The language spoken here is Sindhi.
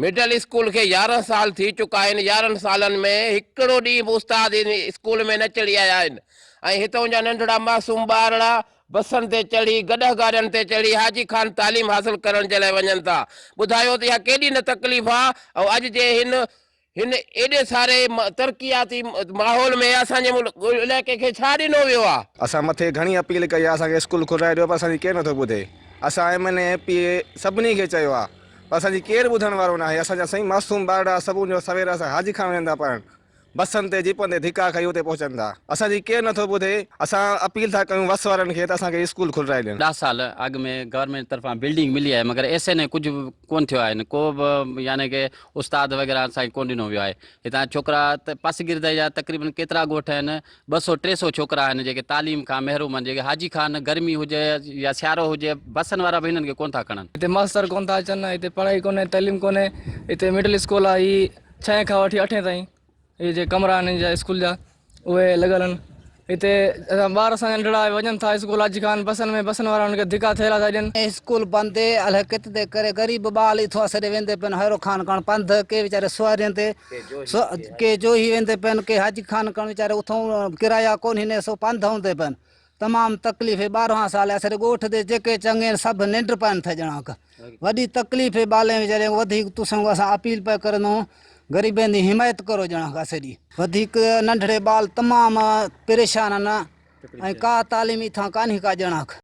مڊل اسڪول کي 11 سال ٿي چڪا آهن، 11 سالن ۾ هڪڙو ڏينهن به استاد هن اسڪول ۾ نه چڙهي آيا آهن ۽ هتئون جا ننڍڙا معصوم ٻارڙا بسن تي چڙهي، گڏهه گاڏين تي چڙهي حاجي خان تعليم حاصل ڪرڻ جي لاء وڃن ٿا. ٻڌايو ته اها ڪيڏي نه تڪليف آ ۽ اڄ جي هن هن ايڏي ساري ترقياتي ماحول ۾ اسان جي علائقي کي ڇا ڏنو ويو آ؟ اسان مٿي گهڻي اپيل ڪئي آ اسان کي اسڪول کولرائي ڏيو پر اسان جي ڪير نٿو ٻڌي. اسان M N A, M P A سڀني کي چيو آ پر اسان جي ڪير ٻڌڻ وارو ناهي. اسان جا سائين معصوم ٻارڙا صبح جو سوير اسان حاجي خان وڃن ٿا پڙهڻ. بسن تي جيپن تي ڌڪا کائي اتي پهچن ٿا. اسان جي ڪير نٿو ٻڌي. اسان اپيل ٿا ڪيون وس وارن کي ته اسان کي اسڪول کولرائي ڏين. ڏھ سال اڳ ۾ گورنمينٽ طرفان بلڊنگ ملي آهي مگر ايس اين اي ڪجهه به ڪونه ٿيو آهي ڪو به يعني ڪي استاد وغيره اسان کي ڪونه ڏنو ويو آهي هتان ڇوڪرا پسگرد جا تقريبن ڪيترا ڳوٺ آهن 200 300 ڇوڪرا آهن جيڪي تعليم کان محروم آهن جيڪي حاجي خان گرمي هجي يا سيارو هجي بسن وارا به هنن کي ڪونه ٿا کڻن. هتي ماستر ڪونه ٿا اچن هتي پڙهائي ڪونهي تعليم ڪونهي هتي مڊل اسڪول آهي هي ڇهين کان وٺي اٺين تائين هي جيڪي ڪمرا آهن هن جا اسڪول جا اهي لڳل آهن هتي ٻار اسان جا ننڍڙا وڃن ٿا اسڪول حاجي خان بسن ۾ بسن وارا هنن کي ڌڪا ٿيلها ٿا ڏين. اسڪول بند الائي ڪت تي ڪري غريب ٻال اٿو اسڏي ويندي پين هيرو خان ڪاڻ پنڌ ڪي ويچاري سوارين تي ڪي جوهي ويندي پين ڪي حاجي خان ڪاڻ ويچاري اٿو ڪرايا ڪونهي سو پنڌ هوندي پين تمام تڪليف هي ٻارهان سال اسڏي ڳوٺ تي جيڪي چڱي سڀ ننڊ پين ٿا ڄڻاڪ وڏي تڪليف هي ٻالين ويچارين وڌيڪ تسان اسان اپيل پيا ڪرندو غريبين the حمايت ڪرو ڄڻاڪ اسڏي وڌيڪ ننڍڙي ٻال تمام پريشان آهن ۽ ڪا تعليم اٿان ڪانهي ڪا ڄڻاڪ.